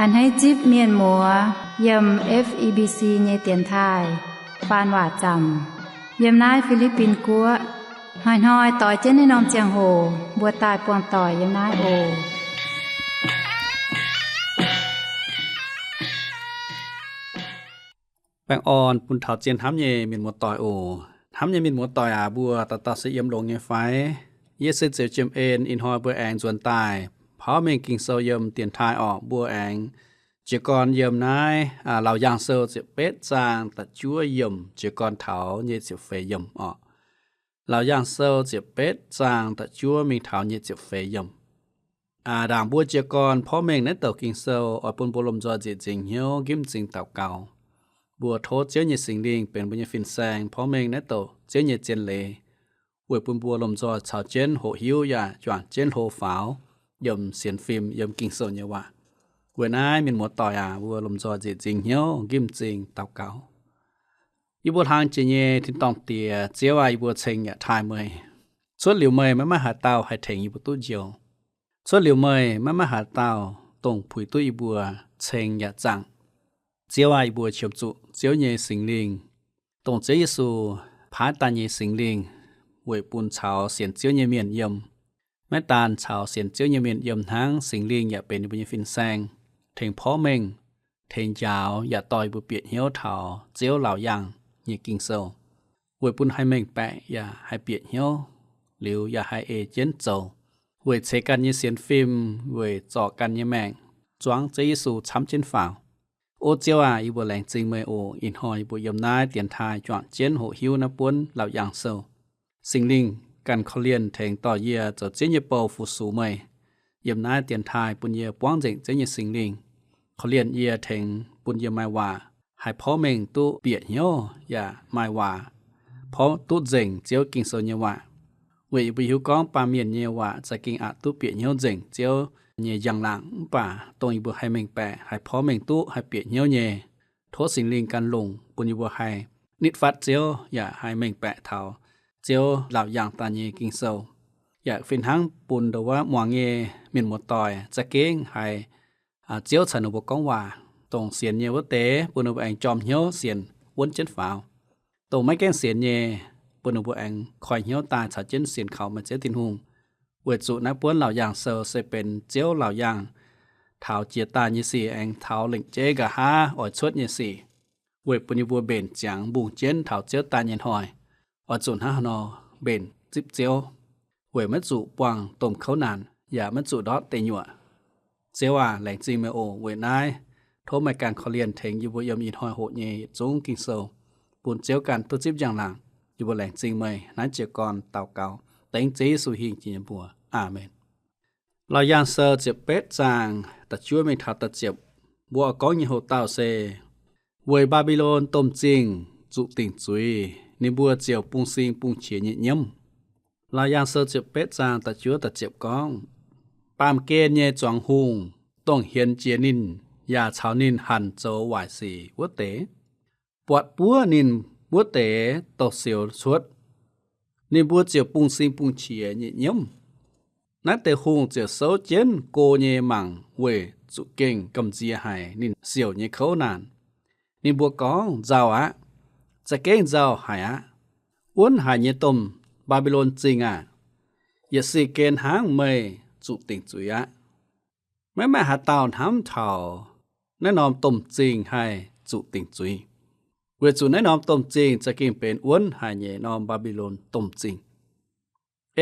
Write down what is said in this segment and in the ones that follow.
A'hneiv zipv mienh muoz yiem F E B C nyei dienx taaih faan waac zaamc yiem naaiv Fi^li^bin Guoqv. Hnoi-hnoi doix jienv naaiv norm ziangh hoc mbuo daaih buangh doic yiem naaiv oc. Baengh orn bun taux zien hnamv nyei mienh muoz-doic oc. Hnamv nyei mienh muoz-doic aac, mbuo dauh dauh se yiem longx nyei fai? Yie se Ziouc Jiem En. Ih hnoi mbuo aengx nzuonx daaih pauv mengh Ging-Sou yiem dienx taaih orqc. Mbuo aengx jiez gorn yiem naaiv Laauc Yaangh Sou ziepc betv zaang da'juov yiemc jiez gorn taux nyei ziepc feix yiemc orqc. Laauc Yaangh Sou ziepc betv zaang da'juov mingh taux nyei ziepc feix yiemc. Ndaangc mbuo jiez gorn porv mengh naaiv douc Ging-Sou, oix bun mbuo lomh nzoih nzieqc nzingc hnyouv nqimv m'zing daux gaux. Mbuo tov Ziouv nyei Singx Lingh benx mbuo nyei fin-saeng porv mengh naaiv douc Ziouv nyei zien leiz, weic bun mbuo lomh nzoih caux jienv hoqc hiuv yaac juangc jienv hlo faaux yiem sienx fim, yiem Ging-Sou nyei waac. Weic naaiv mienh muoz-doic aac, mbuo lomh nzoih nzieqc nzingc hnyouv nqimv m'zing daux gaux. Yie mbuo hlang jiex nyei tin-dorngh Diex, Ziouv aac, yie mbuo ceng yaac taaih meih. Cuotv liuz meih, maiv maaih haaix dauh haih tengx yie mbuo duqv njoux. Cuotv liuz meih, maiv maaih haaix dauh dongh puix duqv yie mbuo ceng yaac zaangc. Ziouv aac, yie mbuo qiemx zuqc Ziouv nyei Singx Lingh, dongh Ziouv Yesu paaiv daaih nyei Singx Lingh, weic bun caux sienx Ziouv nyei mienh yiem. Maiv daan caux sienx Ziouv nyei mienh yiem hnangv, Singx Lingh yaac benx yie mbuo nyei fin-saeng, tengx porv mengh, tengx njaaux yaac dorh yie mbuo bieqc hnyouv taux Ziouv Laauc Yaangh nyei Ging-Sou, weic bun haih mengh baeqc yaac haih bieqc hnyouv, liuz yaac haih ei jienv zoux, weic ceix ganh nyei sienx fim, weic zorc ganh nyei maengc, zuangx Ziouv Yesu camv jienv faaux. O Ziouv aac, yie mbuo laengz zingh meih oc. Ih hnoi yie mbuo yiem naaiv dienx taaih juangc jienv hoqc hiuv naaiv buonv Laauc Yaangh Sou. Singx Lingh ganh korv-lienh tengx dorh yie zoux Ziouv nyei bou fu-sux meih. Yiem naaiv dienx taaih bun yie buangv nzengc Ziouv nyei Singx Lingh korv-lienh yie, tengx bun yie maaih waac haih porv mengh duqv bieqc hnyouv yaac maaih waac porv duqv nzengc Ziouv Ging-Sou nyei waac. Weic yie mbuo hiuv gorngv baamh mienh nyei waac za'gengh aqc duqv bieqc hnyouv nzengc Ziouv nyei njang-laangc, mv baac dongh yie mbuo haih mengh baeqc, haih porv mengh duqv, haih bieqc hnyouv nyei, tov Singx Lingh gan longc bun yie mbuo haih nitv fatv Ziouv yaac haih mengh baeqc taux Ziouv laauc yaangh daaih nyei Ging-Sou. Yaac fih hnangv bun ndau wuov muangx nyei mienh muoz-doic za'gengh haiz Ziouv caux ninh mbuo gorngv waac. Dongh sienx nyei wuov deix bun ninh mbuo aengx jorm hnyouv sienx wuonv jienv faaux. Dongh maiv gaengh sienx nyei, bun ninh mbuo aengx koi hnyouv daaih caux jienv sienx kaux meih Ziouv Tin-Hungh. Weic zuqc naaiv buonv Laauc Yaangh Sou se benx Ziouv laauc yaangh taux jiex daaih nyei sic, aengx taux lengc jeiv nqa'haav oix cuotv nyei sic, weic bun yie mbuo mbenc ziangx mbungh jienv taux Ziouv daaih nyei hnoi. Oix zuqc hnangv haaix nor mbenc zipv Ziouv, weic maiv zuqc buangh domh kouv naanc, yaac maiv zuqc ndortv deic nyuoqc. Ziouv aac, laengz zingh meih oc. Weic naaiv, tov meih ganh korv-lienh tengx yie mbuo yiem ih hnoi hoqc nyei yietc zungv Ging-Sou, bun Ziouv ganh duqv zipv njang-laangc. Yie mbuo laengz zingh meih. Naaiv jiez gorn daux gaux dengv Ziouv Yesu hingh jiex nyei mbuox. Aamen. Laauc Yaangh Sou ziepc betv zaang da'juov mingh taux da'ziepc, mbuo oix gorngv nyei hoc-dauh se, weic Mbaa^mbi^lon domh zingh zuqc dingc zuiz, ninh mbuo ziouc bungx-sing bungx-qiex nyei nyiemv. Laauc Yaangh Sou ziepc betv zaang da'juov da'ziepc gorngv, baamh gen nyei zuangx hungh, dongh hienx jiex ninh yaac caux ninh hanc zoux waaic sic wuov deix, buatc buov ninh wuov deix douh sioux cuotv, ninh mbuo ziouc bungx-sing bungx-qiex nyei nyiemv. Naaiv deix hungh ziouc souv jienv go nyei mangc weic zuqc gengh gamh nziex haic ninh siouc nyei kouv naanc. Ninh mbuo gorngv, nzauh aqv. Za'gengh nzauh haic aqv. Wuonv haic nyei domh Mbaa^mbi^lon Zingh aah! Yietc sic gen hnangv meih zuqc dingc zuiz aqv. Maiv maaih haaix dauh hnamv taux naaiv norm domh zingh haih zuqc dingc zuiz, weic zuqc naaiv norm domh zingh za'gengh benx wuonv haic nyei norm Mbaa^mbi^lon domh zingh.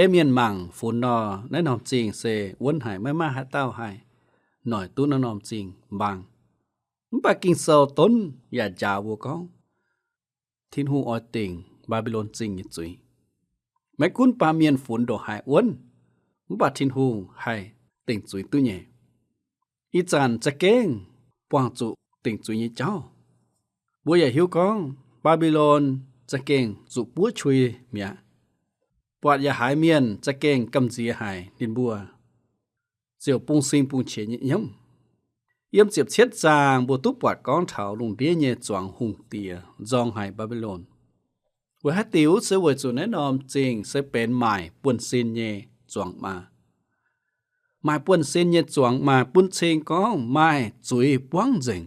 Ei mienh mangc funx nor, naaiv norm zingh se wuonv haic, maiv maaih haaix dauh haih noic duqv naaiv norm zingh mbaang. Mv baac Ging-Sou donv yaac njaaux mbuo gorngv, Tin-Hungh oix dingc Mbaa^mbi^lon Zingh nyei zuiz. Maiv gunv baamh mienh funx ndongc haaix wuonv, mv baac Tin-Hungh haih dingc zuiz duqv nyei. Ih zanc za'gengh buangh zuqc dingc zuiz nyei jauv. Mbuo yaac hiuv gorngv Mbaa^mbi^lon za'gengh zuqc buov qui mi'aqv. Buatc yaac haiz mienh za'gengh gamh nziex haic ninh mbuo, ziouc bungx-sing bungx-qiex nyei nyiemv. Yiem ziepc cietv zaang mbuo duqv buatc gorngv taux lungh ndiev nyei zuangx hungh diex nzorng haic Mbaa^mbi^lon. Weic haaix diuc? Se weic zuqc naaiv norm zingh se benx maaic buonv-sin nyei zuangx maa. Maaih buonv-sin nyei zuangx maa bun cing gorngv maaih zuiz buangv nzengc.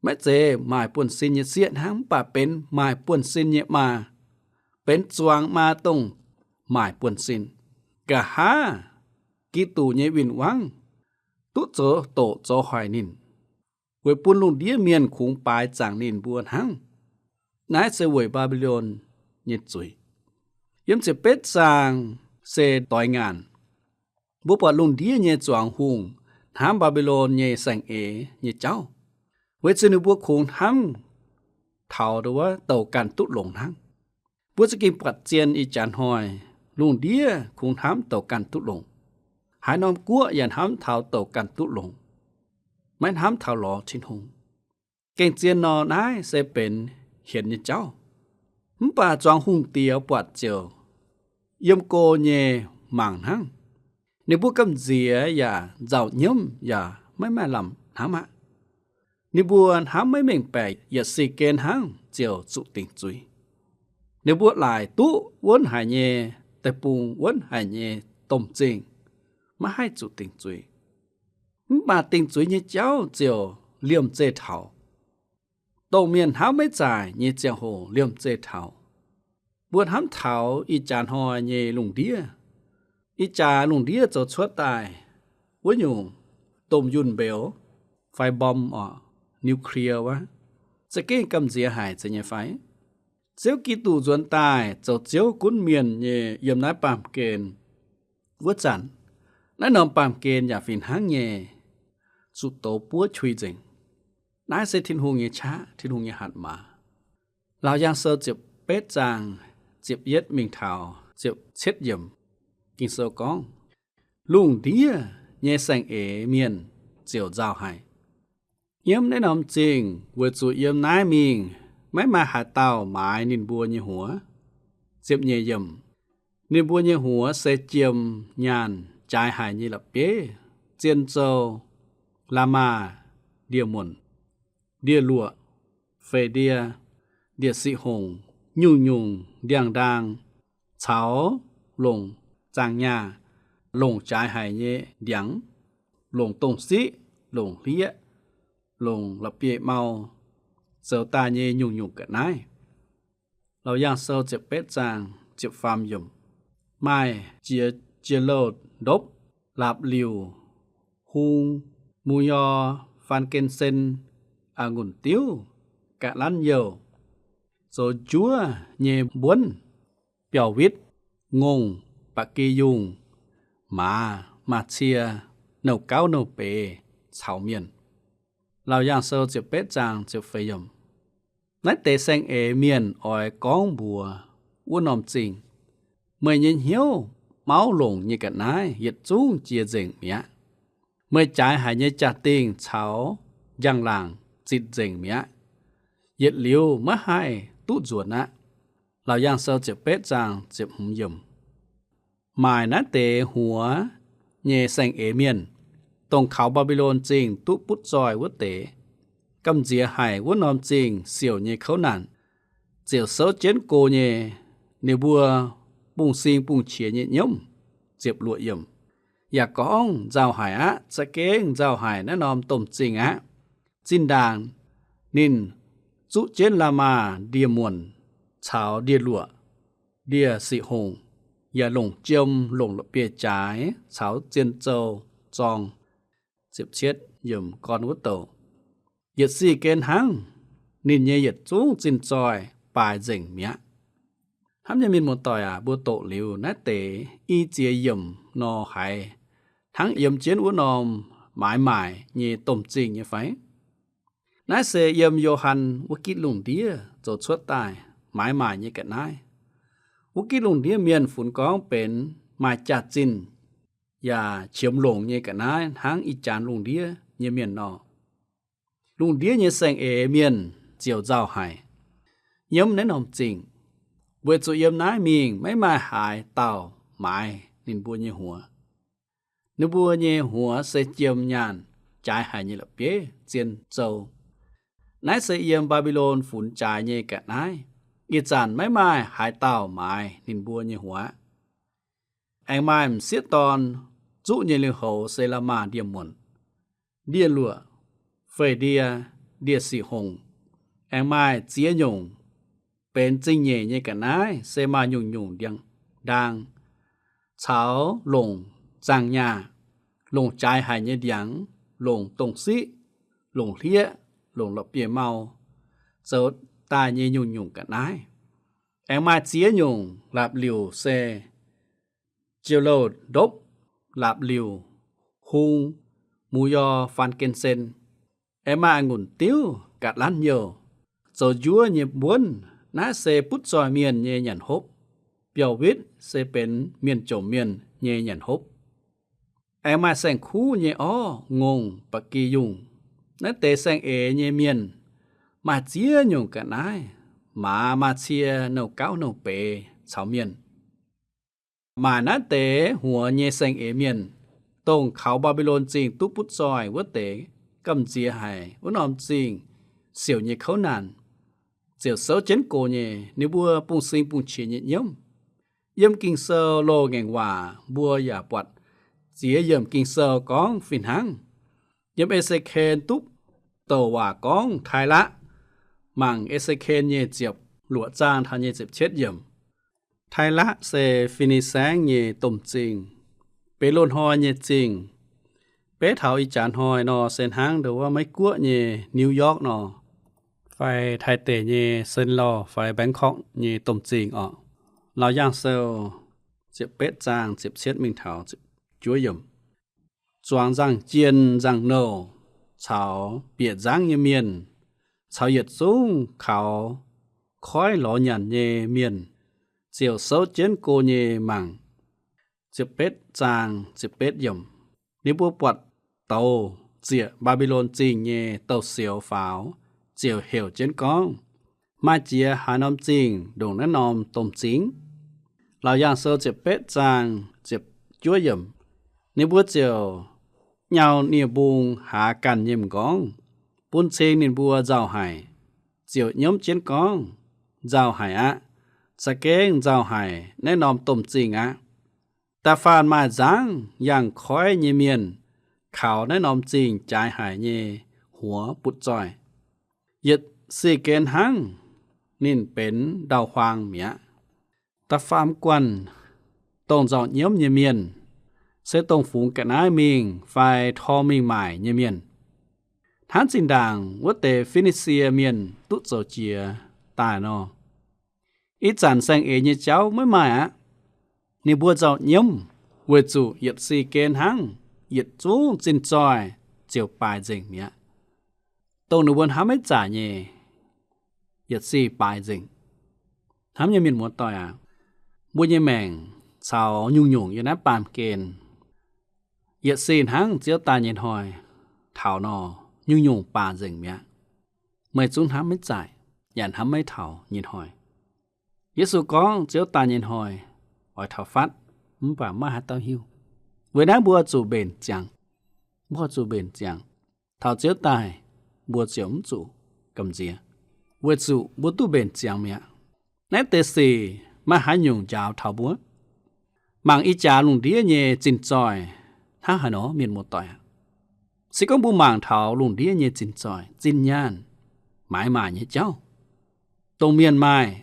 Maiv zeiz maaih buonv-sin nyei sieqv hnangv, mv baac benx maaih buonv-sin nyei maa, benx zuangx maa dongh maaih buonv-sin. Nqa'haav Giduc nyei win-wangv duqv zoux doqc zoux hoic ninh, weic bun lungh ndiev mienh kungx baaix zaangc ninh mbuo hnangv. Naaiv se weic Mbaa^mbi^lon nyei zuiz. Yiem ziepc betv zaang se doix ngaanc. Mbuo buatc lungh ndiev nyei zuangx hungh hnamv Mbaa^mbi^lon nyei saeng-eix nyei jauv, weic zuqc ninh mbuo kungx hnamv taux douc ganh duqv longx hnangv. Mbuo za'gengh buatc zien ih jaax hnoi, lungh ndiev kungx hnamv douc ganh duqv longx. Haaix norm guoqv yaac hnamv taux douc ganh duqv longx, maiv hnamv taux lorz Tin-Hungh. Gengh zien nor, naaiv se benx hienx nyei jauv. Mv baac zuangx hungh diex buatc ziouc yiem go nyei mangc hnangv. Ninh mbuo gamh nziex yaac nzauh nyiemv yaac maiv maaih lamh hnamv aqv. Ninh mbuo hnamv maiv mengh baeqc, yietc sic gen hnangv ziouc zuqc dingc zuiz. Ninh mbuo laaic duqv wuonv haic nyei deic-bung, wuonv haic nyei domh zingh, maiv haih zuqc dingc zuiz. Mv baac dingc zuiz nyei jauv ziouc liemh zeih taux. Dongh mienh hnamv maiv zaaic nyei ziangh hoc liemh zeih taux. Mbuo hnamv taux ih jaax hnoi nyei lungh ndiev. Ih jaax lungh ndiev zoux cuotv daaih wuov nyungc domh yunh mbeux, fai mbom oc, nuclear wuov, za'gengh gamh nziex haic zeiz nyei fai? Ziouv Giduc nzuonx daaih zoux Ziouv gunv mienh nyei yiem naaiv baamh gen wuov zanc, naaiv norm baamh gen yaac fih hnangv nyei zuqc douz buov qui nzengc. Naaiv se Tin-Hungh nyei qaqv, Tin-Hungh nyei hatc maaz. Laauc Yaangh Sou ziepc betv zaang ziepc yietv mingh taux ziepc cietv yiemc, Ging-Sou gorngv, lungh ndiev nyei saeng-eix mienh ziouc nzauh haic. Nyiemv naaiv norm zingh weic zuqc yiem naaiv mingh maiv maaih haaix dauh maaiz ninh mbuo nyei huox. Ziepc nyeic yiemc, ninh mbuo nyei huox se jiem nyaanh jaaix haic nyei la'bieiv, zien zou, la'maah, ndie-muonc, ndie-luoqc, feix ndie, ndie-siqv hongc, nyungc-nyungc ndiangx-ndaang, caux longc zaangh nyaah, longc jaaix haic nyei ndiangx, longc dongh siqv, longc hlieqv, longc la'bieiv-mau, zoux daaih nyei nyungc-nyungc ga'naaiv. Laauc Yaangh Sou ziepc betv zaang ziepc faam yiemc, maaih jiex jiex-louh ndopv, laapc liuc, hung, mu nyor, faan gen sen, a'ngunc diuv, ga'lanv youh, zoux njuov nyei mbuonv, biauv-witv, ngongh, ba'gi yungh, maaz, maaz-cie, nouh gauv nouh beiz caux mienh. Laauc Yaangh Sou ziepc betv zaang ziepc feix yiemc. Naaiv deix saeng-eix mienh oix gorngv mbuox wuov norm zingh, meih nyei hnyouv mauv longc nyei ga'naaiv yietc zungv jiex nzengc mi'aqv. Meih jaaix haic nyei jaa-dingh caux njang-laangc zitc nzengc mi'aqv. Yietc liuz maiv haih duqv nzuonx aqv. Laauc Yaangh Sou ziepc betv zaang ziepc hmz yiemc. Maaic naaiv deix huox nyei saeng-eix mienh, dongh kaux Mbaa^mbi^lon Zingh duqv butv zoih wuov deix, gamh nziex haic wuov norm zingh siouc nyei kouv naanc, ziouc souv jienv go nyei. Ninh mbuo bungx-sing bungx-qiex nyei nyiemv. Ziepc luoqc yiemc. Yaac gorngv, nzauh haic aqv, za'gengh nzauh haic naaiv norm domh zingh aqv. Zinh ndaangc ninh zuqv jienv la'maah ndie-muonc caux ndie-luoqc, ndie-siqv hongc, yaac longc jiem, longc la'bieiv-jaaix caux zien zou zorng. Ziepc cietv yiemc gorn wuov douc. Yietc sic gen hnangv, ninh nyei yietc zungv zinh zoih baaix nzengc mi'aqv. Hnamv nyei mienh muoz-doic aac, mbuo doqc liuz naaiv deix i ziex yiemc nor haiz hnangv yiem jienv wuov norm maaiz maaic nyei domh zingh nyei fai? Naaiv se yiem Yo^han wuov gitv lungh ndiev zoux cuotv daaih maaiz maaic nyei ga'naaiv. Wuov gitv lungh ndiev mienh funx gorngv benx maaih jaax-zinh yaac qiemx longc nyei ga'naaiv hnangv ih jaax lungh ndiev nyei mienh nor. Lungh ndiev nyei saeng-eix mienh ziouc nzauh haic nyiemv naaiv norm zingh, weic zuqc yiem naaiv mingh maiv maaih haaix dauh maaiz ninh mbuo nyei huox. Ninh mbuo nyei huox se jiem nyaanh jaaix haic nyei la'bieiv, zien zou. Naaiv se yiem Mbaa^mbi^lon funx jaaix nyei ga'naaiv. Ih zanc maiv maaih haaix dauh maaiz ninh mbuo nyei huox aqv. Aengx maaih m'sieqv dorn zuqv nyei liuz houx se la'maah ndie-muonc, ndie-luoqc, feix ndie, ndie-sic hongc. Aengx maaih ziex nyungc benx zingh nyeic nyei ga'naaiv se maaih nyungc-nyungc ndiangx-ndaang caux longc zaangh nyaah, longc jaaix haic nyei ndiangx, longc dongh siqv, longc hlieqv, longc la'bieiv-mau zoux daaih nyei nyungc-nyungc ga'naaiv. Aengx maaih ziex nyungc laapc liuc se jiu-louh ndopv laapc liuc, hung, mu yor, faan gen sen. Aengx maaih a'ngunc diuv, gatc lanv youh, zoux njuov nyei mbuonv. Naaiv se butv zoih mienh nyei nyanc hopv. Biauv-witv se benx mienh jomc mienh nyei nyanc hopv. Aengx maaih saeng-kuv nyei orv, ngongh, ba'gi yungh. Naaiv deix saeng-eix nyei mienh maaih ziex nyungc ga'naaiv, maaz, maaih cie, nouh gauv, nouh beiz caux mienh. Maaih naaiv deix huox nyei saeng-eix mienh, dongh kaux Mbaa^mbi^lon Zingh duqv butv zoih wuov deix, gamh nziex haic wuov norm zingh siouc nyei kouv naanc, ziouc souv jienv gox nyei. Ninh mbuo bungx-sing bungx-qiex nyei nyiemv. Yiem Ging-Sou loz-ngaengc waac mbuo yaac buatc ziex yiemc Ging-Sou gorngv fih hnangv. Yiem E^se^ken duqv douc waac gorngv Taailaqv. Mangc E^se^ken nyei ziepc luoqc zaang taux nyei ziepc cietv yiemc. Taailaqv se Fi^ni^saengv nyei domh zingh, Beqc^lo^hnoi nyei zingh. Beiv taux ih jaax hnoi nor se hnangv ndongc wuov Meiv-Guoqv nyei New York nor, fai Taiv deic nyei Sen Lauh fai Baengkok nyei domh zingh orqc. Laauc Yaangh Sou ziepc betv zaang ziepc cietv mingh taux ziepc juov yiemc. Zuangx nzangc-jien nzangc-nouh caux bieqc nzangv nyei mienh, caux yietc zungv kaux koiv lorz nyanc nyei mienh, ziouc souv jienv go nyei mangc. Ziepc betv zaang ziepc betv yiemc. Ninh mbuo buatc douz zieqc Mbaa^mbi^lon Zingh nyei douz-sioux faaux, ziouc heuc jienv gorngv, Maaih jiex haaix norm zingh ndongc naaiv norm domh zingh? Laauc Yaangh Sou ziepc betv zaang ziepc juov yiemc. Ninh mbuo ziouc nyau nie-mbung haaz ganh nyei m'nqorngv, bun cing ninh mbuo nzauh haic, ziouc nyiemv jienv gorngv, Nzauh haic aqv. Za'gengh nzauh haic naaiv norm domh zingh aqv. Da'faanh maaih nzangv yangh koiv nyei mienh kaux naaiv norm zingh jaaix haic nyei huox butv zoih. Yietc sic gen hnangv, ninh benx ndau-huaang mi'aqv. Da'faam guanh dongh nzauh nyiemv nyei mienh, se dongh fungx ga'naaiv mingh fai tor mingh maaic nyei mienh. Hnangv zinh ndaangc wuov deix Fi^ni^sie Mienh duqv zoux jiex daaih nor, ih zanc saeng-eix nyei jauv maiv maaih aqv. Ninh mbuo nzauh nyiemv weic zuqc yietc sic gen hnangv, yietc zungv zinh zoih ziouc baaix nzengc mi'aqv. Dongh ninh mbuo hnamv maiv zaaic nyei, yietc sic baaix nzengc. Hnamv nyei mienh muoz-doic aac, mbuo nyei maengc caux nyungc-nyungc yiem naaiv baamh gen, yietc sic hnangv Ziouv daaih nyei hnoi taux nor, nyungc-nyungc baaix nzengc mi'aqv. Meih zungv hnamv maiv zaaic yaac hnamv maiv taux nyei hnoi. Yesu gorngv Ziouv daaih nyei hnoi oix taux fatv, mv baac maiv haaix dauh hiuv. Weic naaiv mbuo zuqc mbenc ziangx. Mbuo zuqc mbenc ziangx. Taux Ziouv daaih, mbuo ziouc mv zuqc gamh nziex, weic zuqc mbuo duqv mbenc ziangx mi'aqv. Naaiv deix sic maaih haaix nyungc njaaux taux mbuo? Mangc ih jaax lungh ndiev nyei zinh zoih hnangv haaix nor, mienh muoz-doic aac. Se gorngv mbuo mangc taux lungh ndiev nyei zinh zoih, zinh nyaanh, maaiz maaic nyei jauv, dongh mienh maaih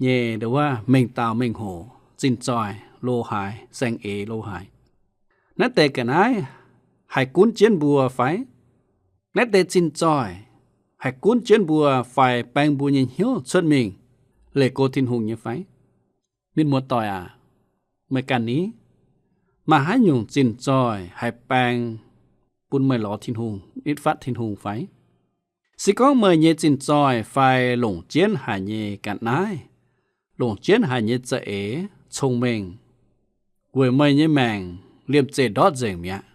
nyei nduov mengh dauh mengh hoc, zinh zoih lo haaix, saeng-eix lo haaix, naaiv deix ga'naaiv haih gunv jienv mbuo fai? Naaiv deix zinh zoih haih gunv jienv mbuo fai baeng mbuo nyei hnyouv cuotv mingh leih go Tin-Hungh nyei fai? Mienh muoz-doic aac, meih ganh ni, maaih haaix nyungc zinh zoih haih baeng bun meih lorz Tin-Hungh, nitv fatv Tin-Hungh fai? Se gorngv meih nyei zinh zoih fai longc jienv haic nyei ga'naaiv, longc jienv haic nyei za'eix, cong-mengh, weic meih nyei maengc liemh zeih ndortv nzengc mi'aqv,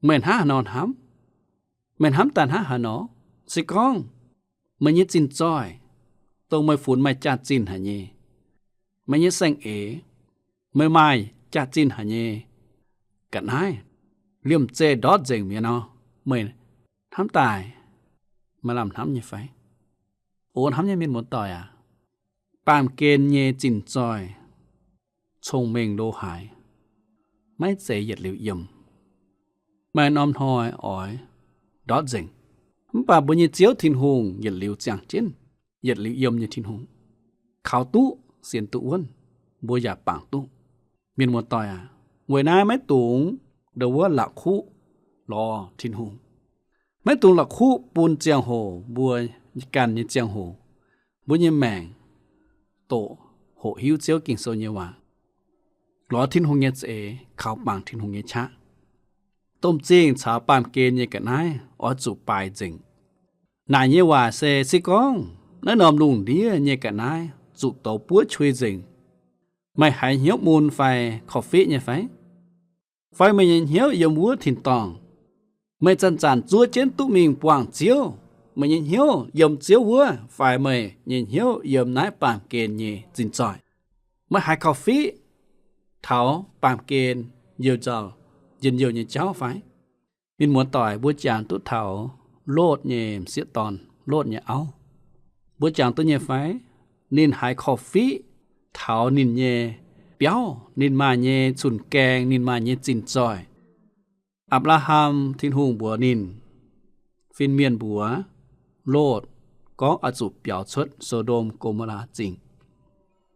meih hnangv haaix nor hnamv? Meih hnamv daaih hnangv haaix nor? Se gorngv meih nyei zinh zoih, dongh meih funx maaih jaax-zinh haic nyei, meih nyei saeng-eix, meih maaih jaax-zinh haic nyei ga'naaiv, liemh zeih ndortv nzengc mi'aqv nor, meih hnamv daaih, meih lamh hnamv nyei fai? O hnamv nyei mienh muoz-doic aac, baamh gen nyei zinh zoih cong-mengh lo haaix, maiv zeiz yietc liuz yiem. Maaih norm hnoi oix ndortv nzengc. Mv baac mbuo nyei Ziouv Tin-Hungh yietc liuz ziangh jienv, yietc liuz yiem nyei Tin-Hungh. Kaux duqv sienx duqv wuonv, mbuo yaac bangc duqv. Mienh muoz-doic aac, weic naaiv maiv dungx ndo wuov la'kuqv lorz Tin-Hungh. Maiv dungx la'kuqv bun ziangh hoc mbuo ganh nyei ziangh hoc, mbuo nyei maengc doqc hoqc hiuv Ziouv Ging-Sou nyei waac, lorz Tin-Hungh nyei za'eix, kaux bangc Tin-Hungh nyei qaqv. Domh zingh caux baamh gen nyei ga'naaiv oix zuqc baaix nzengc. Naaic nyei waac se, se gorngv naaiv norm lungh ndiev nyei ga'naaiv zuqc douz buov qui nzengc, meih haiz hnyouv mun fai korv-fiqv nyei fai? Fai meih nyei hnyouv yiem wuov tin-dorngh? Meih zanc-zanc zuov jienv duqv mingh buangh Ziouv, meih nyei hnyouv yiem Ziouv wuov, fai meih nyei hnyouv yiem naaiv baamh gen nyei zinh zoih? Meih haiz korv-fiqv taux baamh gen youh nzauh, njien-youh nyei jauv fai? Mienh muoz-doic, mbuo jangx duqv taux Lotv nyei m'sieqv dorn, Lotv nyei auv. Mbuo jangx duqv nyei fai? Ninh haiz korv-fiqv taux ninh nyei biauv, ninh maaih nyei cun-gaeng, ninh maaih nyei zinh zoih. Apc^laa^ham, Tin-Hungh mbuox ninh, fin-mienh mbuox Lotv gorngv oix zuqc biaux cuotv So^ndom, Go^mo^laa Zingh,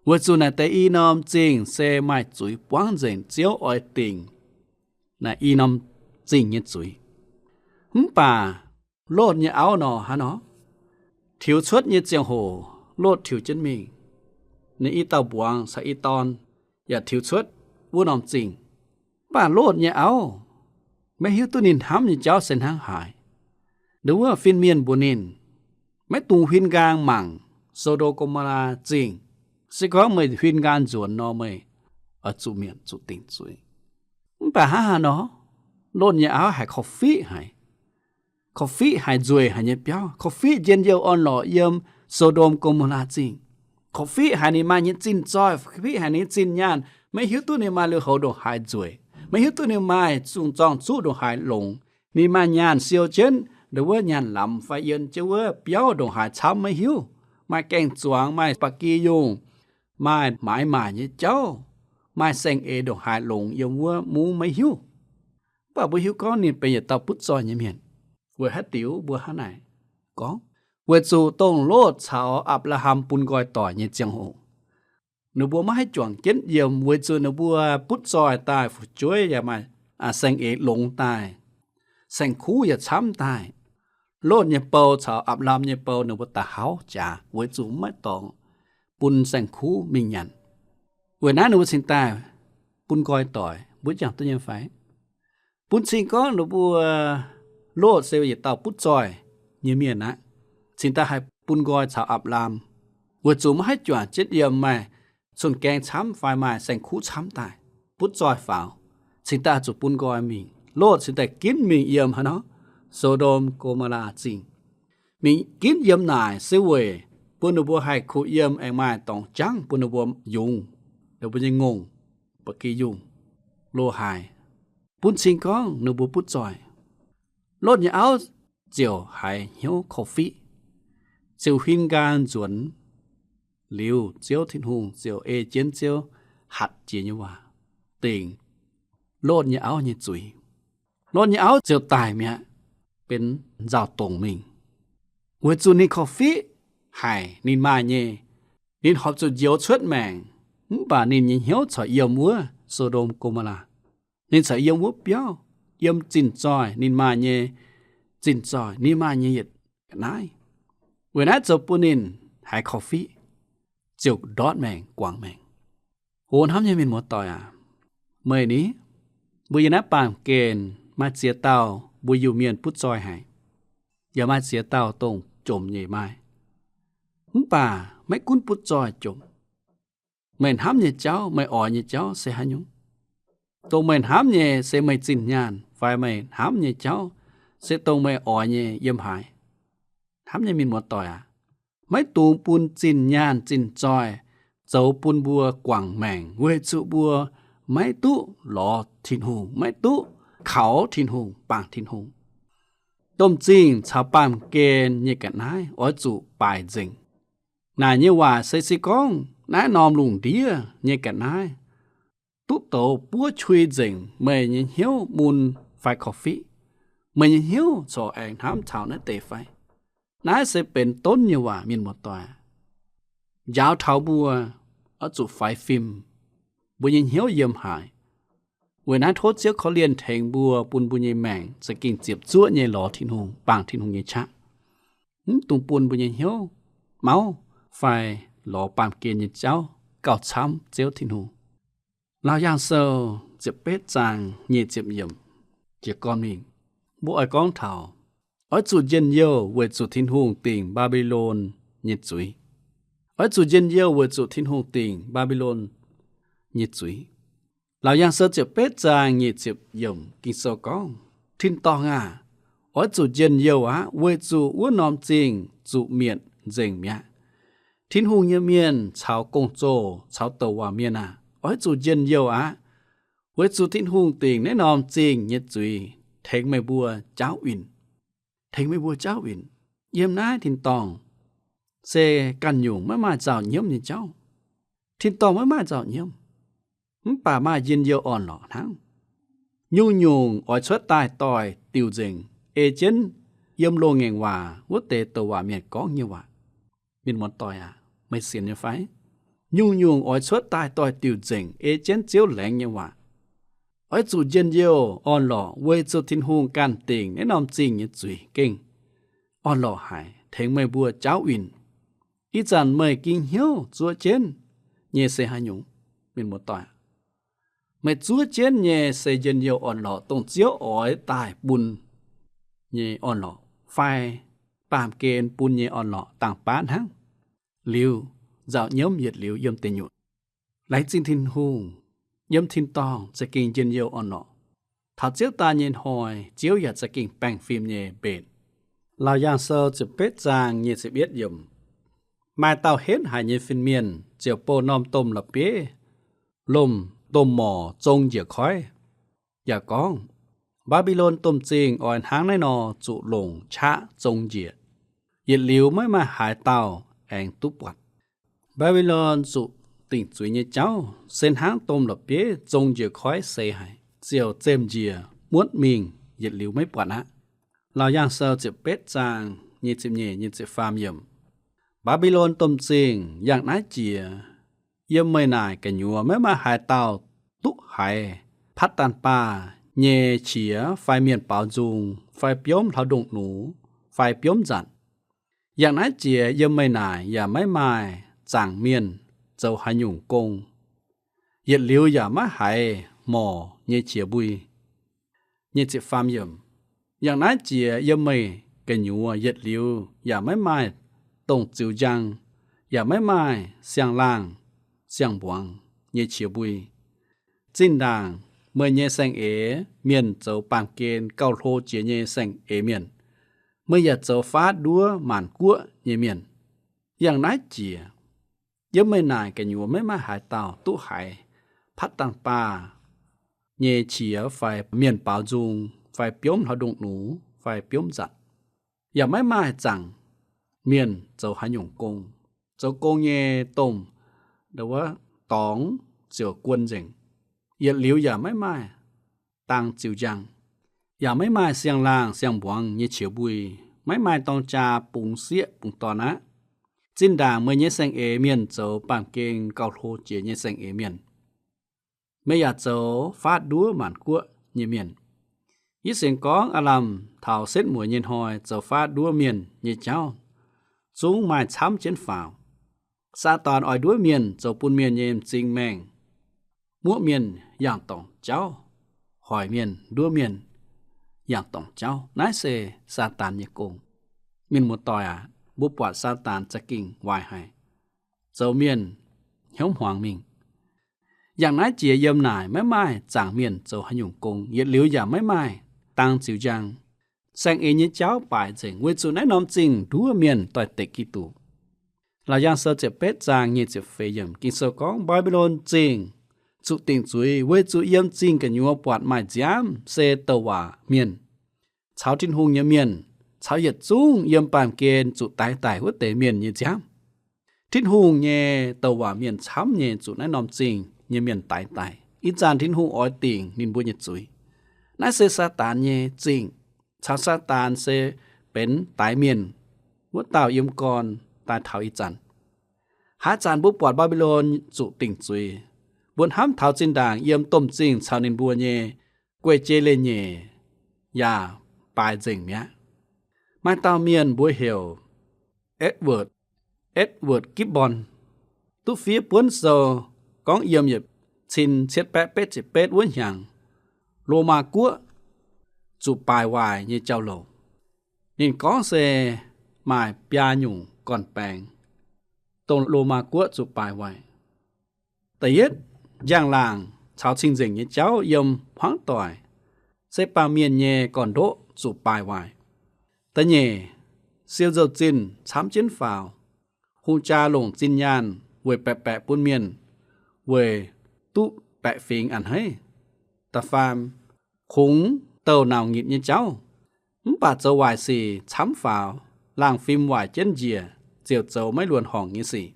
weic zuqc naaic deix i norm zingh se maaih zuiz buangv nzengc, Ziouv oix dingc naaic i norm zingh nyei zuiz. Mv baac Lotv nyei auv nor, hnangv nor, tiux cuotv nyei ziangh hoc, Lotv tiux jienv mingh, ninh i dauh mbuangz caux i dorn yaac tiux cuotv wuov norm zingh. Mv baac Lotv nyei auv maiv hiuv duqv ninh hnamv nyei jauv se hnangv haaix. Ndo wuov fin-mienh mbuox ninh, maiv dungx huin nqaang mangc So^ndom, Go^mo^laa Zingh. Se gorngv meih huin nqaang nzuonx nor, meih oix zuqc mietc, zuqc dingc zuiz. Mv baac hnangv haaix nor, Lotv nyei auv haiz korv-fiqv haic. Korv-fiqv haiz nzueic haic nyei biauv. Korv-fiqv njien-youh orn-lorqc yiem So^ndom, Go^mo^laa Zingh. Korv-fiqv haiz ninh maaih nyei zinh zoih, korv-fiqv haiz ninh nyei zinh nyaanh. Maiv hiuv duqv ninh maaih lui-houx ndongc haaix nzueic. Maiv hiuv duqv ninh maaih zungh zorng-zuqv ndongc haaix longx. Ninh maaih nyaanh siou jienv ndo wuov nyaanh lamz fai yiem jienv wuov biauv ndongc haaix camv maiv hiuv. Maaih gaeng-zuangx, maaih ba'gi yungh, maaih maaiz maaic nyei jauv, maaih saeng-eix ndongc haaix longx yiem wuov mungv maiv hiuv. Mv baac mbuo hiuv gorngv ninh benx yietc dauh butv zoih nyei mienh. Weic haaix diuc mbuo hnangv naaic gorngv? Weic zuqc dongh Lotv caux Apc^laa^ham bun nqoi doic nyei ziangh hoc, ninh mbuo maiv haih juangc jienv yiem, weic zuqc ninh mbuo butv zoih daaih, fu'jueiv yaac maaih saeng-eix longx daaih, saeng-kuv yaac camv daaih. Lotv nyei bou caux Apc^laa^ham nyei bou ninh mbuo da'hauv jaax, weic zuqc maiv dorngx bun saeng-kuv mingh nyanc. Weic naaiv ninh mbuo cingx daaih bun nqoi doic. Mbuo jangx duqv nyei fai? Bun cing gorngv ninh mbuo, Lotv se yietc dauh butv zoih nyei mienh aqv, cingx daaih haih bun nqoi caux Apc^laa^ham, weic zuqc maiv haih juangc jienv yiem, maaih cun-gaeng camv fai maaih saeng-kuv camv daaih, butv zoih faaux, cingx daaih zuqc bun nqoi mingh. Lotv cingx daaih ginv mingh yiem haaix nor? So^ndom Go^mo^laa Zingh. Mingh ginv yiem naaic se weic bun ninh mbuo haih kuh yiem aengx maaih dorngx jangv bun ninh mbuo yungz, ninh mbuo nyei ngongh, ba'gi yungh, lo haaix. Bun cing gorngv ninh mbuo butv zoih. Lotv nyei auv ziouc haiz hnyouv korv-fiqv, ziouc huin nqaang nzuonx liuz, Ziouv Tin-Hungh ziouc ei jienv Ziouv hatc jiex nyei waac dingc Lotv nyei auv nyei zuiz. Lotv nyei auv ziouc daic mi'aqv, benx nzauh dongc mingh, weic zuqc ninh korv-fiqv haic ninh maaih nyei. Ninh horpc zuqc njoux cuotv maengc, mv baac ninh nyei hnyouv corc yiem wuov So^ndom Go^mo^laa. Ninh corc yiem wuov biauv, yiem zinh zoih ninh maaih nyei, zinh zoih ninh maaih nyei yietc ga'naaiv. Weic naaiv zoux bun ninh haiz korv-fiqv, ziouc ndortv maengc guangc maengc. O hnamv nyei mienh muoz-doic aac, meih ni, mbuo yiem naaiv baamh gen maaih ziex dauh mbuo Iu-Mienh butv zoih haic, yaac maaih ziex dauh dongh jomc nyei maaih. Mv baac maiv gunv butv zoih jomc, meih hnamv nyei jauv, meih oix nyei jauv se haaix nyungc? Dongh meih hnamv nyei se meih zinh nyaanh fai meih hnamv nyei jauv se dongh meih oix nyei yiem haaix? Hnamv nyei mienh muoz-doic aac, maiv dungx bun zinh nyaanh zinh zoih zoux bun mbuo guangc maengc, weic zuqc mbuo maiv duqv lorz Tin-Hungh, maiv duqv kaux Tin-Hungh, bangc Tin-Hungh. Domh zingh caux baamh gen nyei ga'naaiv oix zuqc baaic nzengc. Naaic nyei waac se se gorngv naaiv norm lungh ndiev nyei ga'naaiv duqv douz buov qui nzengc meih nyei hnyouv mun fai korv-fiqv, meih nyei hnyouv corc aengx hnamv taux naaiv deix fai? Naaiv se benx donv nyei waac, mienh muoz-doic. Njaaux taux mbuo oix zuqc faix fim, mbuo nyei hnyouv yiem haaix. Weic naaiv tov Ziouv korv-lienh tengx mbuo bun mbuo nyei maengc za'gengh ziepc zuoqv nyei lorz Tin-Hungh, bangc Tin-Hungh nyei qaqv, mv dungx bun mbuo nyei hnyouv mauv fai lorz baamh gen nyei jauv gauh camv Ziouv Tin-Hungh. Laauc Yaangh Sou ziepc betv zaang nyic ziepc yiemc jiez gorn mingh, mbuo oix gorngv taux oix zuqc njien-youh weic zuqc Tin-Hungh dingc Mbaa^mbi^lon nyei zuiz. Oix zuqc njien-youh weic zuqc Tin-Hungh dingc Mbaa^mbi^lon nyei zuiz. Laauc Yaangh Sou ziepc betv zaang nyic ziepc yiemc Ging-Sou gorngv, Tin-dorngh aah! Oix zuqc njien-youh aqv, weic zuqc wuov norm zingh zuqc mietc nzengc mi'aqv. Tin-Hungh nyei mienh caux gong-zoh caux douc waac mienh aah! Oix zuqc njien-youh aqv, weic zuqc Tin-Hungh dingc naaiv norm zingh nyei zuiz tengx meih mbuo jaauv winh. Tengx meih mbuo jaauv winh. Yiem naaiv tin-dorngh se ganh nyungc maiv maaih nzauh nyiemv nyei jauv. Tin-dorngh maiv maaih nzauh nyiemv, mv baac maaih njien-youh orn-lorqc hnangv. Nyungc-nyungc oix cuotv daaih doix-diuc nzengc, ei jienv yiem loz-ngaengc waac wuov deix douc waac mienh gorngv nyei waac. Mienh muoz-doic aac, meih sienx nyei fai? Nyungc-nyungc oix cuotv daaih doix-diuc nzengc, ei jienv Ziouv laengz nyei waac. Oix zuqc njien-youh orn-lorqc weic zuqc Tin-Hungh ganh dingc naaiv norm zingh nyei zuiz gengh orn-lorqc haic, tengx meih mbuo jaauv winh. Ih zanc meih ging hnyouv zuov jienv nyei se haaix nyungc? Mienh muoz-doic, meih zuov jienv nyei se njien-youh orn-lorqc dongh Ziouv oix daaih bun nyei orn-lorqc fai baamh gen bun nyei orn-lorqc dangh baav hnangv? Liuz, nzauh nyiemv yietc liuz yiem deic nyuoqc. Laengz zingh Tin-Hungh, yiem tin-dorngh za'gengh njien-youh orn-lorqc. Taux Ziouv daaih nyei hnoi, Ziouv yaac za'gengh baengh fim nyei mbenc. Laauc Yaangh Sou ziepc betv zaang nyic ziepc yietv yiemc, maaih dauh henv haic nyei fin-mienh ziouc bouh norm domh la'bieiv lomh domh morc zong njiec koiv, yaac gorngv, Mbaa^mbi^lon Domh Zingh oix hnangv naaiv nor zuqc longc qaqv zong njiec, yietc liuz maiv maaih haaix dauh aengx duqv buatc. Mbaa^mbi^lon zuqc dingc zuiz nyei jauv se hnangv domh la'bieiv zong njiec koiv seix haic, ziouc zemh njiec muotv mingh, yietc liuz maiv buatc aqv. Laauc Yaangh Sou ziepc betv zaang nyic ziepc nyeic, nyic ziepc faam yiemc, Mbaa^mbi^lon Domh Zingh, yangh naaiv jiex yiem meih naaic gu'nyuoz maiv maaih haaix dauh duqv haiz Patv^daan^baa nyei qiex fai mienh baaux nzung fai biomv hlauv-ndongh nux fai biomv nzatc. Yangh naaiv jiex yiem meih naaic yaac maiv maaih zaangc mienh zoux haaix nyungc gong, yietc liuz yaac maiv haiz morc nyei qiex mbui. Nyic ziepc faam yiemc, yangh naaiv jiex yiem meih gu'nyuoz yietc liuz yaac maiv maaih dongh ziux njang, yaac maiv maaih siang-laangh siang-mbuangz nyei qiex mbui. Zinh ndaangc meih nyei saeng-eix mienh zoux baamh gen gauh hlo jiex nyei saeng-eix mienh, meih yaac zoux faatv nduov maanc guoqv nyei mienh. Yangh naaiv jiex yiem meih naaic gu'nyuoz maiv maaih haaix dauh duqv haiz Patv^daan^baa nyei qiex fai mienh baaux nzung fai biomv hlauv-ndongh nux fai biomv nzatc, yaac maiv maaih zaangc mienh zoux haaix nyungc gong. Zoux gong nyei domh wuov dorngx ziouc guon nzengc, yietc liuz yaac maiv maaih dang ziux njang, yaac maiv maaih siang-laangh siang-mbuangz nyei qiex mbui, maiv maaih dorng jaa bungx sieqv bungx dorn aqv. Zinh ndaangc meih nyei saeng-eix mienh zoux baamh gen gauh hlo jiex nyei saeng-eix mienh, meih yaac zoux faatv nduov maanc guoqv nyei mienh. Yie sienx gorngv aav lamh taux setv mueiz nyei hnoi zoux faatv nduov mienh nyei jauv zungv maaih camv jienv faaux. Saadaan oix nduov mienh zoux bun mienh nyei m'zing maengh, muoqv mienh yangh dorngc jauv, hoic mienh, nduov mienh yangh dorngc jauv. Naaiv se Saadaan nyei gong. Mienh muoz-doic aac, mbuo buatc Saadaan za'gengh waaic haic, zoux mienh hnyouv hmuangx mingh. Yangh naaiv jiex yiem naaic maiv maaih zaangc mienh zoux haaix nyungc gong, yietc liuz yaac maiv maaih dang ziux njang. Saeng-eix nyei jauv baaic nzengc weic zuqc naaiv norm zingh nduov mienh doix-dekc Giduc. Laauc Yaangh Sou ziepc betv zaang nyic ziepc feix yiemc, Ging-Sou gorngv, Mbaa^mbi^lon Zingh zuqc dingc zuiz weic zuqc yiem zingh gu'nyuoz buatc maaih nziaamv se douc waac mienh caux Tin-Hungh nyei mienh caux yietc zungv yiem baamh gen zuqc daix daic wuov deix mienh nyei nziaamv. Tin-Hungh nyei douc waac mienh camv nyei zuqc naaiv norm zingh nyei mienh daix daic. Ih zanc Tin-Hungh oix dingc ninh mbuo nyei zuiz. Naaiv se Saadaan nyei zingh, caux Saadaan se benx daix mienh wuov dauh yiem gorn daaih taux ih zanc. Haaix zanc mbuo buatc Mbaa^mbi^lon zuqc dingc zuiz, mbuo hnamv taux zinh ndaangc yiem domh zingh caux ninh mbuo nyei guei-jei leiz-nyeic yaac baaix nzengc mi'aqv. Maaih dauh mienh mbuo heuc Edward, Edward Gibbon, duqv fiev buonv sou gorngv yiem yietc cin cietv baeqv betv ziepc betv wuov hnyangx, Lomaa Guoqv zuqc baaix waaic nyei jauv-louc. Ninh gorngv se maaih biaa nyungc gorn-baengx dongh Lomaa Guoqv zuqc baaix waaic. Da'yietv, njang-laangc caux cing-nzengc nyei jauv yiem hmuangv doic, se baamh mienh nyei gorn-ndoqv zuqc baaix waaic. Da'nyeic, siou nzou-zinh camv jienv faaux, hungh jaa longc zinh nyaanh weic baeqc baeqc bun mienh weic duqv baeqc fingx a'hneiv. Da'faam, kungx douh nauc nyitc nyei jauv, mv baac zoux waaic sic camv faaux, laangh fim waaic jienv njiec, ziouc zoux maiv luonx horngc nyei sic.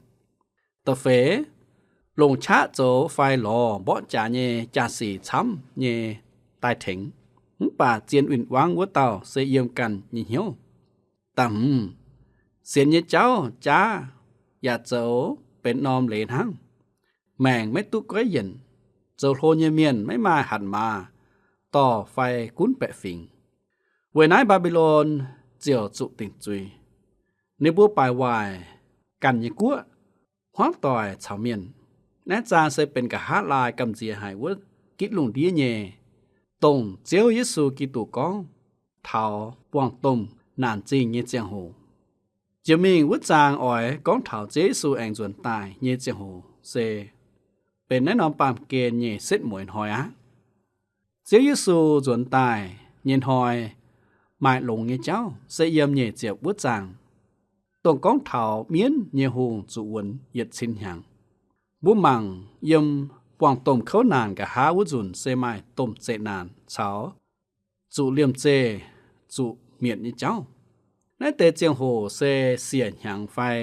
Da'feix, longc qaqv zoux fai lorz mborqv jaax nyei jaa-sic camv nyei daaih tengx, mv baac zien win-wangv wuov dauh se yiem ganh nyei hnyouv. Da'hmz, sienx nyei jauv jaav yaac zoux benx norm leiz hnangv, maengc maiv duqv goiv yienc, zoux hlo nyei mienh maiv maaih hatc maaz dorh fai gunv baeqc fingx. Weic naaiv Mbaa^mbi^lon ziouc zuqc dingc zuiz. Ninh mbuo baaix waaic ganh nyei guoqv, hmuangv doic caux mienh. Naaiv zaang se benx nqa'haav laai gamh nziex haic wuov gitv lungh ndiev nyei, dongh Ziouv Yesu Giduc gorngv taux buangh domh naanc zingh nyei ziangh hoc. Jiex mingh wuov zaang oix gorngv taux Ziouv Yesu aengx nzuonx daaih nyei ziangh hoc se benx naaiv norm baamh gen nyei setv mueiz hnoi aqv. Ziouv Yesu nzuonx daaih nyei hnoi maaih longx nyei jauv se yiem nyeic ziepc wuov zaang, dongh gorngv taux mienv nyei hungh zuqc wuonx yietc cin hnyangx. Mbuo mangc yiem buangh domh kouv naanc nqa'haav wuov nzunc se maaih domh zeqc naanc caux zuqc liemh zeih, zuqc mietc nyei jauv. Naaiv deix ziangh hoc se siec hnyangx fai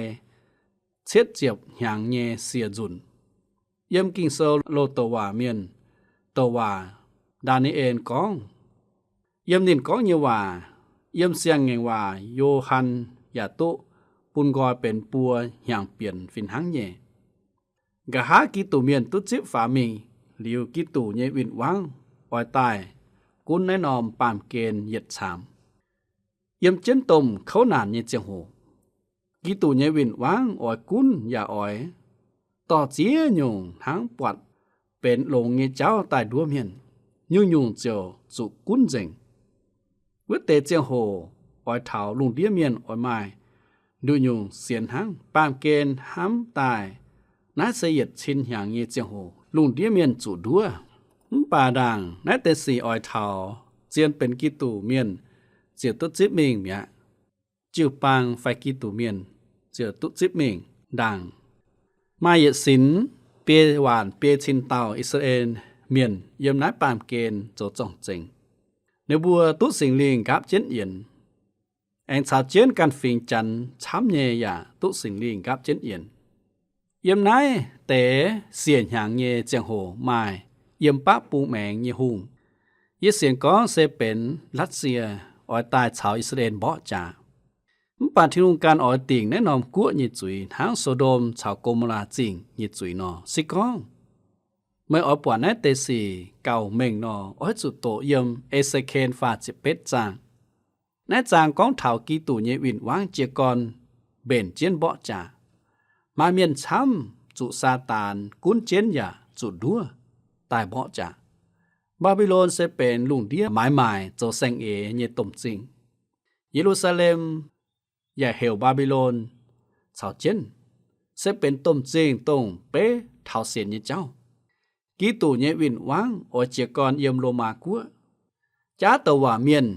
cietv ziepc hnyangx nyei siec nzunc. Yiem Ging-Sou loz-douc waac mienh douc waac Ndaa^ni^en gorngv, yiem ninh gorngv nyei waac, yiem Siang-Ngaengc Waac Yo^han yaac duqv bun nqoi benx buo hnyangx-bienx fih hnangv nyei. Nqa'haav Giduc mienh duqv zipv faaux mingh liuz, Giduc nyei win-wangv oix daaih gunv naaiv norm baamh gen yietc caamx. Yiem jienv domh kouv naanc nyei ziangh hoc, Giduc nyei win-wangv oix gunv yaac oix dorh ziex nyungc hnangv buatc benx longx nyei jauv daaih nduov mienh, nyungc-nyungc ziouc zuqc gunv nzengc. Wuov deix ziangh hoc oix taux lungh ndiev mienh oix maaih nduqc nyungc sienx hnangv. Baamh gen hnamv daaih naaiv se yietc cin hnyangx nyei ziangh hoc lungh ndiev mienh zuqc nduov. Mv baac ndaangc naaiv deix sic oix taux zien benx Giduc mienh ziouc duqv zipv mingh mi'aqv. Jiu-baang fai Giduc mienh ziouc duqv zipv mingh ndaangc. Maaih yietc sinx biei waanc biei cin dauh I^saa^laa^en Mienh yiem naaiv baamh gen zoux zorng-zengx. Ninh mbuo duqv Singx Lingh nqaapv jienv yienx, aengx caux jienv ganh fingx Janx camv nyei yaac duqv Singx Lingh nqaapv jienv yienx. Yiem naaiv deix siec hnyangx nyei ziangh hoc maaih yiem baqv bung maengx nyei hungh. Yie sienx gorngv se benx Latv^sie oix daaih caux I^saa^laa^en mborqv jaax. Mv baac Tin-Hungh ganh oix dingc naaiv norm guoqv nyei zuiz hnangv So^ndom caux Go^mo^laa Zingh nyei zuiz nor. Se gorngv meih oix buatc naaiv deix sic gauh mengh nor, oix zuqc doqc yiem E^se^ken faah ziepc betv zaang. Naaiv zaang gorngv taux Giduc nyei win-wangv jiez gorn mbenc jienv mborqv jaax. Maaih mienh camv zuqc Saadaan gunv jienv yaac zuqc nduov daaih mborqv jaax. Mbaa^mbi^lon se benx lungh ndiev maaiz maaic zoux saeng-eix nyei domh zingh. Ye^lu^saa^lem yaac heuc Mbaa^mbi^lon caux jienv, se benx domh zingh dongh beiv taux sienx nyei jauv. Giduc nyei win-wangv oix jiez gorn yiem Lomaa Guoqv. Jaav douc waac mienh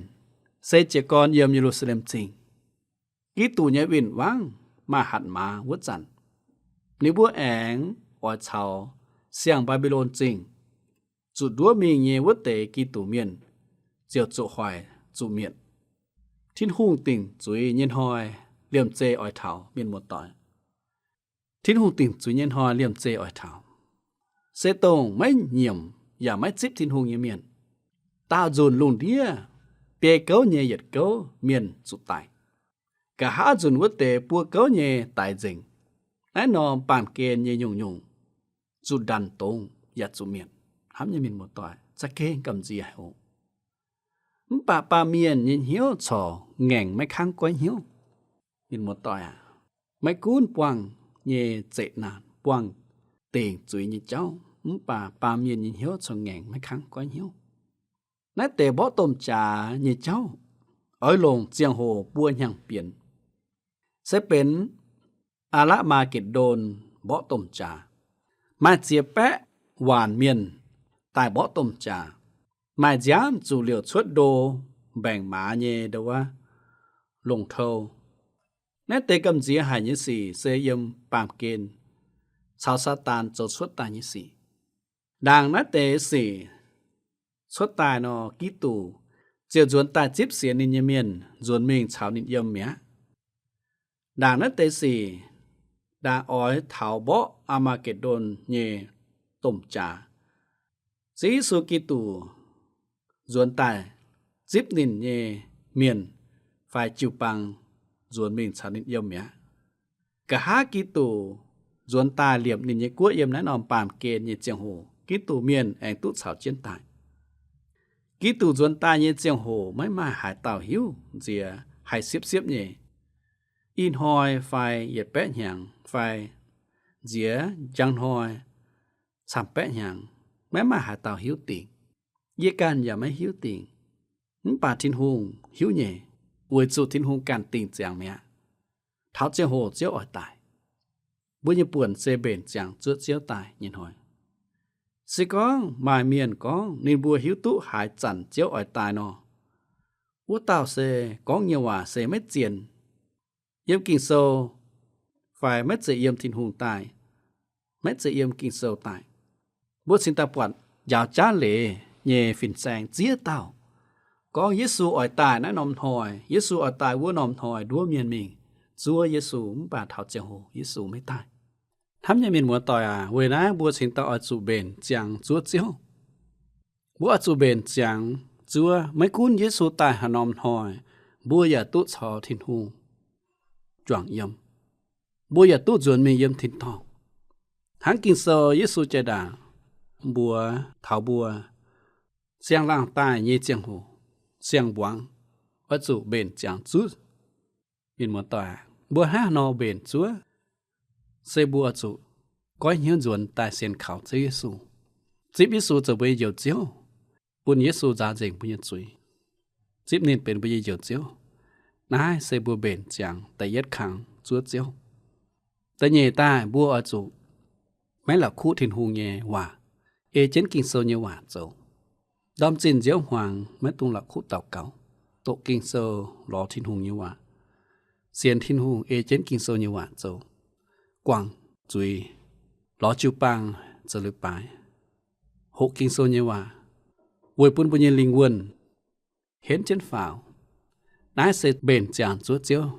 se jiez gorn yiem Ye^lu^saa^lem Zingh. Giduc nyei win-wangv maaih hatc maaz wuov zanc, ninh mbuo aengx oix caux siang-Mbaa^mbi^lon Zingh zuqc nduov mingh nyei wuov deix Giduc mienh ziouc zuqc hoic zuqc mietc. Tin-Hungh dingc zuiz nyei hnoi liemh zeih oix taux, mienh muoz-doic. Tin-Hungh dingc zuiz nyei hnoi liemh zeih oix taux, se dongh maiv nyiemc yaac maiv zipv Tin-Hungh nyei mienh. Daauh nzunc lungh ndiev biei gouv nyei yietc gouv mienh zuqc daic. Nqa'haav nzunc wuov deix buo gouv nyei daix nzengc. Naaiv norm baamh gen nyei nyungc-nyungc zuqc ndanc dongz yaac zuqc mietc. Hnamv nyei mienh muoz-doic, za'gengh gamh nziex haic oc. Mv baac baamh mienh nyei hnyouv corc ngaengc maiv kangv goiv hnyouv. Mienh muoz-doic aac, maiv gunv buangh nyei zeqc naanc, buangh dingc zuiz nyei jauv, mv baac baamh mienh nyei hnyouv corc ngaengc maiv kangv goiv hnyouv. Naaiv deix mborqv domh jaax nyei jauv oix longc ziangh hoc buo hnyangx-bienx, se benx Aa^la'maa^get^ndon mborqv domh jaax. Maaih ziex baeqv waanc mienh daaih mborqv domh jaax. Maaih nziaamv zuqc liouc cuotv ndo mbaengc maaz nyei ndo wuov longc tou. Naaiv deix gamh nziex haic nyei sic se yiem baamh gen caux Saadaan zoux cuotv daaih nyei sic. Ndaangc naaiv deix sic cuotv daaih nor, Giduc ziouc nzuonx daaih zipv sienx ninh nyei mienh nzuonx mingh caux ninh yiem mi'aqv. Ndaangc naaiv deix sic, ndaangc oix taux mborqv Aa^maa^get^ndon nyei domh jaax, Ziouv Yesu Giduc nzuonx daaih zipv ninh nyei mienh fai jiu-baang nzuonx mingh caux ninh yiem mi'aqv. Nqa'haav Giduc nzuonx daaih liepc ninh nyei guoqv yiem naaiv norm baamh gen nyei ziangh hoc, Giduc mienh aengx duqv caux jienv daaih. Giduc nzuonx daaih nyei ziangh hoc maiv maaih haaix dauh hiuv, nziex haih siepv-siepv nyei. Ih hnoi fai yietc baeqv hnyangx fai nziex njang hnoi camv baeqv hnyangx, maiv maaih haaix dauh hiuv dingc. Yie ganh yaac maiv hiuv dingc. Mv baac Tin-Hungh hiuv nyei, weic zuqc Tin-Hungh ganh dingc ziangx mi'aqv taux ziangh hoc Ziouv oix daaih. Mbuo nyei buonc se mbenc ziangx zuov Ziouv daaih nyei hnoi. Se gorngv maaih mienh gorngv ninh mbuo hiuv duqv haaix zanc Ziouv oix daaih nor, wuov dauh se gorngv nyei waac se maiv zien, yiem Ging-Sou fai maiv zeiz yiem Tin-Hungh daaih, maiv zeiz yiem Ging-Sou daaih. Mbuo cingx daaih buatc njaaux jaav leiz nyei fin-saeng ziex dauh gorngv Yesu oix daaih naaiv norm hnoi, Yesu oix daaih wuov norm hnoi nduov mienh mingh zuov Yesu, mv baac taux ziangh hoc Yesu maiv daaih. Hnamv nyei mienh muoz-doic aac, weic naaiv mbuo cingx daaih oix zuqc mbenc ziangx zuov Ziouv. Mbuo oix zuqc mbenc ziangx zuov, maiv gunv Yesu daaih haaix norm hnoi, mbuo yaac duqv caux Tin-Hungh juangc yiem. Mbuo yaac duqv nzuonx mingh yiem tin-dorngh. Hnangv Ging-Sou Yesu jiex ndaangc mbuox taux mbuo, siang-laangh daaih nyei ziangh hoc, siang-mbuangz oix zuqc mbenc ziangx zuov. Mienh muoz-doic, mbuo hnangv haaix nor mbenc zuov? Se mbuo oix zuqc goiv hnyouv nzuonx daaih sienx kaux Ziouv Yesu, zipv Yesu zoux mbuo nyei Njoux Ziouv, bun Yesu nzaaux nzengc mbuo nyei zuiz, zipv ninh benx mbuo nyei Njoux Ziouv. Naaiv se mbuo mbenc ziangx da'yietv kangx zuov Ziouv. Da'nyeic daaih mbuo oix zuqc maiv la'kuqv Tin-Hungh nyei waac, ei jienv Ging-Sou nyei waac zoux. Ndorm zinh nziouv hmuangx maiv dungx la'kuqv daux gaux, doqc Ging-Sou, lorz Tin-Hungh nyei waac, sienx Tin-Hungh ei jienv Ging-Sou nyei waac zoux, guangc zuiz, lorz jiu-baang zoux leiz-baaix, hoqc Ging-Sou nyei waac, weic bun mbuo nyei lingh wuonh henv jienv faaux. Naaiv se mbenc ziangx zuov Ziouv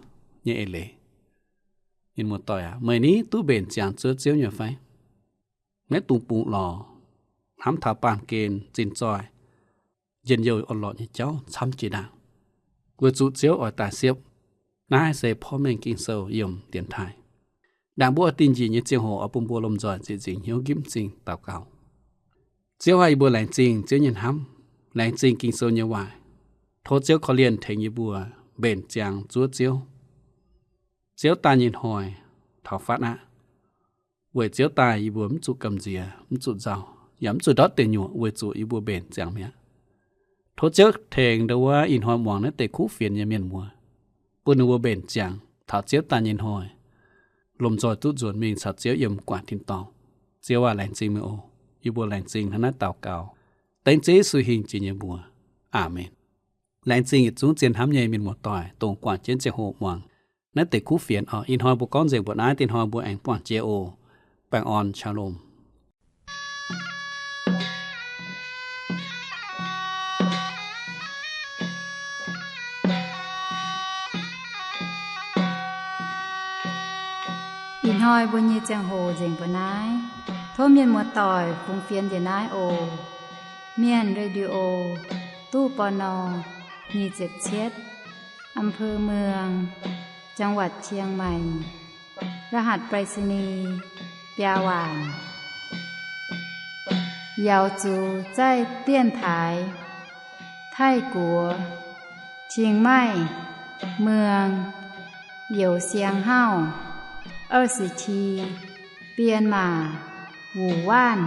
nyei eix leiz. Mienh muoz-doic aac, meih ni duqv mbenc ziangx zuov Ziouv nyei fai? Maiv dungx bungx lorc hnamv taux baamh gen zinh zoih, njien-youh orn-lorqc nyei jauv camv jiex ndaangc, weic zuqc Ziouv oix daaih siepv. Naaiv se porv mengh Ging-Sou yiem dienx taaih. Ndaangc mbuo oix dingh njiec nyei ziangh hoc oix bun mbuo lomh nzoih ziec nzingc hnyouv nqipv m'zing daux gaux. Ziouv aah, yie mbuo laengz zingh Ziouv nyei hnamv, laengz zingh Ging-Sou nyei waac. Tov Ziouv korv-lienh tengx yie mbuo mbenc ziangx zuov Ziouv. Ziouv daaih nyei hnoi taux fatv aqv. Weic Ziouv daaih yie mbuo mv zuqc gamh nziex, mv zuqc nzauh, yaac mv zuqc ndortv deic nyuoqc weic zuqc yie mbuo mbenc ziangx mi'aqv. Tov Ziouv tengx ndo wuov ih hnoi muangx naaiv deix kuv fienx nyei mienh muoz, bun ninh mbuo mbenc ziangx taux Ziouv daaih nyei hnoi, lomh nzoih duqv nzuonx mingh caux Ziouv yiem gu'nguaaic tin-dorngh. Ziouv aah, laengz zingh meih oc. Yie mbuo laengz zingh hnangv naaiv daux gaux, dengv Ziouv Yesu hingh jiex nyei mbuox. Aamen. Laengz zingh yietc zungv zien hnamv nyei mienh muoz-doic, dongh guangc jienv ziangh hoc muangx naaiv deix kuv fienx oc. Ih hnoi mbuo gorngv nzengc mbuo naaiv, da'nyeic hnoi mbuo aengx buangh jiex oc. Baengh orn, shalom. Ih hnoi mbuo nyei ziangh hoc nzengc mbuo naaiv. Tov mienh muoz-doic fungx fienx njiec naaiv oc. Mienh Radio, ตู้ ปณ. nyic ziepc cietv, อำเภอเมือง จังหวัดเชียงใหม่ รหัสไปรษณีย์ biaa waanc. Yaux zuqc zaih dienx taaix Taiv-Guoqv, Chiang Mai, Muang, Youz Siang Hauv, 二十七, Bienh Maac, Wuc Waanv.